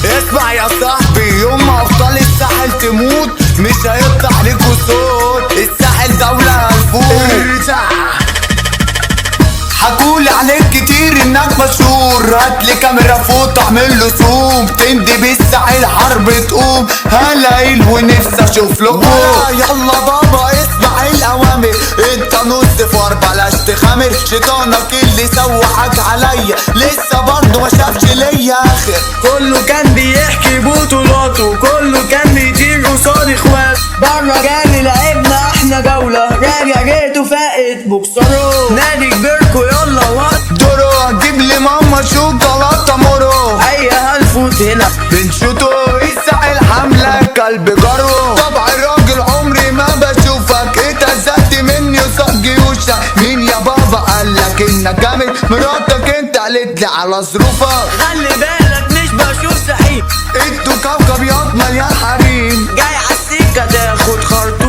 اسمع يا صاحبي، يوم ما ابطال الساحل تموت مش هيطلع ليكوا صوت. الساحل دولة هنفوت. حكولي عليك كتير انك مشهور، هاتلي كاميرا فوت اعمل له zoom، تندي بالساحل حرب تقوم، هلاقيل ونفسي اشوف لكم. يلا بابا اسمع الاوامر، انت نص فار بلاش تخامر، شيطانك اللي سوحك عليا لسه برضه ما شافش ليا اخر. كله كان بيحكي بطولاته، كله كان بيطير قصاد اخواته، بره جالي لعبنا احنا جولة، راجع جيته فاقت بوكسره، نادي كبيركو يلا وقت دورو هتجيب لي ماما شوكولاتة مورو، اي هنفوت هنا بنشوطه. الساحل حملة كلب جارو، طبع الراجل عمري ما بشوفك، اتهزقت مني قصاد جيوشك. مين يا بابا قالك انك جامد؟ مراتك انت قالت لي على ظروفك. خلي بالك مش بشوف سحيب، انتوا كوكب ياض مليان حريم.